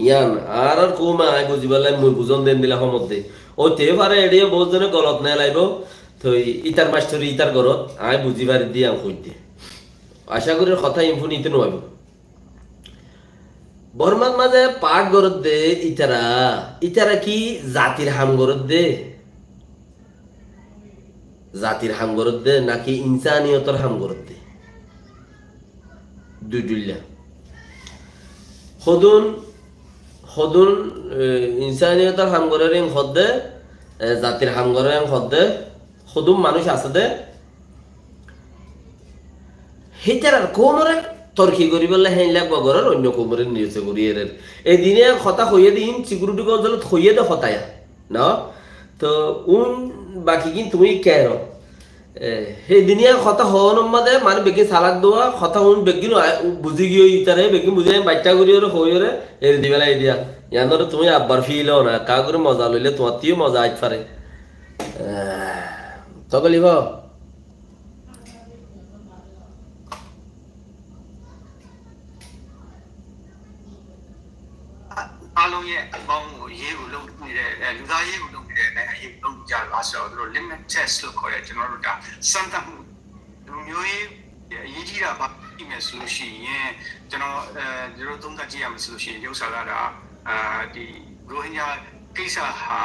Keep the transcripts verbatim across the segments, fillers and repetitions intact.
Yián añárar koume aññí buzíbolla mui buzón de endilla hoómodde. Óite fare, eçé bout zone golot no laibo. Toi ítar mastori ítar górot aññí buzí faridde yián hoóidde. Acá gorír hotá iín fúnite no aibo. Bormát mazé paáth gorédde ítara, ítara ki zatir ham gorédde? Zatir ham gorédde náki insaniyotor ham gorédde? Dui dhoilla. Hodún, hodún, e, insaniyotor ham gorér en hoódde, e, zatir ham gorér en hoódde, hodún manúic asé dé, hítarar koumoré torki goríbolla héinla gua gorér, oinno koumoré niyose gorí erer. Edine hotá hoiyé dé, iín sikiuriti kaunsilot hoiyé dé hotá ya, no? Toi uún baki gín tuñí ki ero? E, hé duniya hotá hoónor mazé mane beggín salak dua, hotá uún beggín a-, buzí giyói, ítare beggín buzí, aññí baiththá gorí oré hoói oré eri dibálla ediya. Yiánoré tuñí abbar fíl ó na, ká gorí moza loile tuáñttú yó moza aít fare. E, toklibo. Along ye bang ye gu lok ni de, eh, luda ye gu lok ni de, na ye gu lok ja la sa, dro limit test lo kore, ကျွန်တော်တို့ဒါ စမ်းသပ်မှု လူမျိုးရေး အရေးကြီးတာ ဘာဖြစ်မယ်ဆိုလို့ရှိရင် ကျွန်တော် အဲ ကျွန်တော် သုံးသပ်ကြည့်ရမယ်ဆိုလို့ရှိရင် ရုပ်စာက ဒါ အာ ဒီ ရိုဟင်ဂျာ ကိစ္စဟာ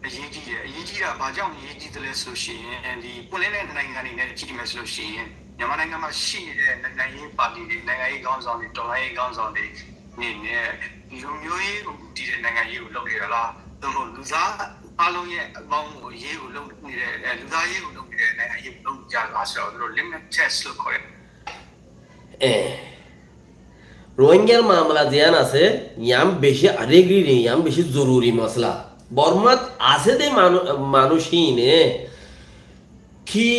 အရေးကြီးတယ်။ အရေးကြီးတာ ဘာကြောင့် အရေးကြီးသလဲဆိုလို့ရှိရင် ဒီ ပွင့်လင်းတဲ့ နိုင်ငံအနေနဲ့ ကြည့်မယ်ဆိုလို့ရှိရင် မြန်မာနိုင်ငံမှာ ရှိနေတဲ့ နိုင်ငံရေးပါတီတွေ၊ နိုင်ငံရေးခေါင်းဆောင်တွေ၊ တော်လှန်ရေးခေါင်းဆောင်တွေ အနေနဲ့ လူမျိုးရေးကို ဦးတည်တဲ့ နိုင်ငံရေးကို လုပ်နေတာလား၊ သို့မဟုတ် လူသားအားလုံးရဲ့ အကောင်းကို အရေးကို လုပ်နေတဲ့ အဲ လူသားရေးကို လုပ်နေတဲ့ နိုင်ငံရေးကို လုပ်နေကြလားဆိုတာကို သူတို့ litmus test လို့ ခေါ်တယ်။ E, Rohingyar mamala ziyán asé, yián beci aregri, yián beci zoruri mosala. Bormat asé dé manu-, manúic híine ki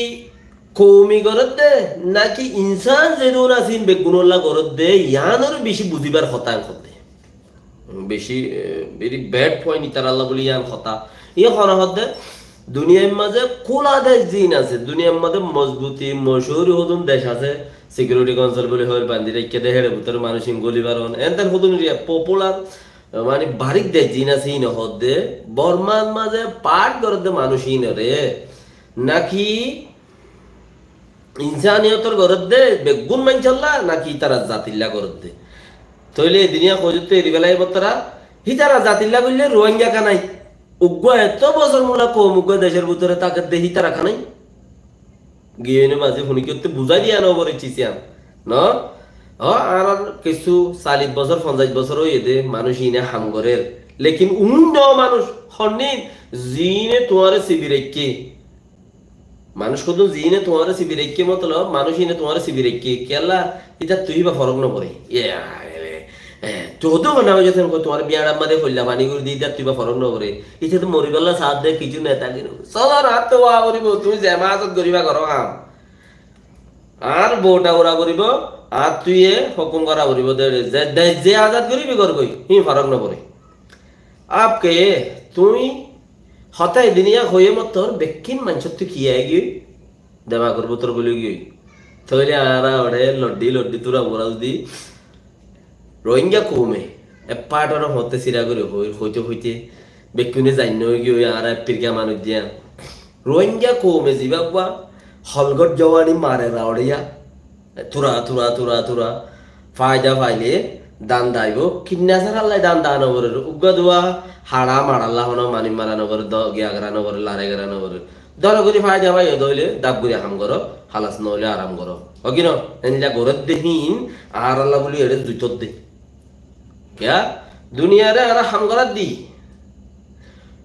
koumi gorédde, náki insán zedún asé ín beggúnolla gorédde, yiánoré beci buzíbar hotá yián hoódde. Beci, e, very bad point ítaralla buli yián hotá. Yián hone hoódde, duniyair mazé kúla dec ziín asé, duniyair mazé mozbuti, mochúri hodún dec asé, Security Council buli hoóir bandi raikké dé, héçe bútore manúic ín góli baron, enter hodún eriya popular, mani barik dec ziín asé, íne hoódde, Bormar mazé paáth gorédde manúic ínoré, náki insaniyotor gorédde, beggún maincólla, náki ítara zatilla gorédde. Tóile e duniya hoóiyottú eri félaibo tara, ítara zatilla goille Rohingya kanai. Uggúa etó bosór mula koum uggúa decór bútore tákedde, ítara kanai. Giyói né mazé funikiyótte buzái diya no foré cis yián, no? Ó, añárar kissú callic bosór, fonzaic bosór óiye dé, manúic íine ham gorér. Lekin uúnno manúic, honnín, ziíne tuáñre sibi raikké. Manúic hodún ziíne tuáñre sibi raikké, motolob, manúic íine tuáñre sibi raikké. Kiyólla, ítattú íba forok no foré. Iye, e, e, tui hodún honna hoiyós, tuáñre biyañçar mazé foilla faní gorí di, ítattú íba forok no foré. Íte to moribálla saádde, kissú neta kissú. Solor, añáttu wá foribó, tuñí ze mazot goríba goró ham. Añár bouta ura foribó, añáttu ye hókum gora foribó dé, ze, de, ze azad goríbi gorgói, híin forok no foré. Ab ke, tuñí hotá edin yián hoiyé mottor bekkín maincóttu ki aigiyói, demagor bútore buli giyói. Tóile añára óre loddi loddi tura mura zudi Rohingya koume e paáthor hoté sira gorí hoi-, hoite hoite bekkúne zainna óigiyói, añára e pirka manúic diya. Rohingya koume zibá uggúa holgot jowani mare raoçiya, tura, tura, tura, tura, faida faile danda aibó, kinna sára lai danda no gorer, uggúa duwa haça maçalla hono manúic mara no gorer, do-, giya gera no gorer, lare gera no gorer. Dóro gorí faida faiyo dé óile daf gorí ham goró, halas no óile aram goró. Ó ki no? Endilla gorédde híin, añáralla buli eçé zuitódde. Kiyá? Duniyare añára ham goráddí.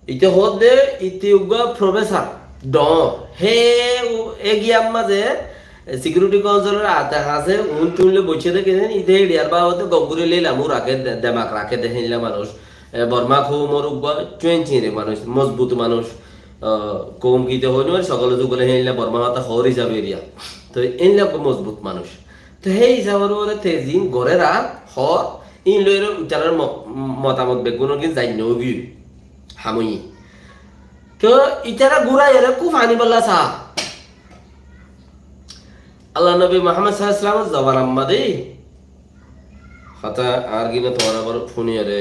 Ite hoódde, ite uggúa professor, dhoóñr. Hé, u-, e giyam mazé, e, Security Council or ate hañsé, uún tuñíle boiccé dé kiyá zani, ite héçiyar babote gom gorí loilam, u raké de, demak raké de, héinla manúic. E, Borma koumor uggúa cuenci re manúic, mozbut manúic. E, koum ki ite hoói no fari, sokole sokole héinla Borma hotá hoór hísabe eriya. Toi héinla uggúa mozbut manúic. Toi hé hísabor uore te ziín gorér ar hoór, íin loiyóre itarar mo-, motamot beggúnor gín zainna óigiyói, ham óiye. Toi itara gúraiyóre kúf aníbolla saá. Allar nobi Muhammad sallallahu alaihi wasallam or zobanar mazé hotá añár gíne tuáñra abar fúniyóre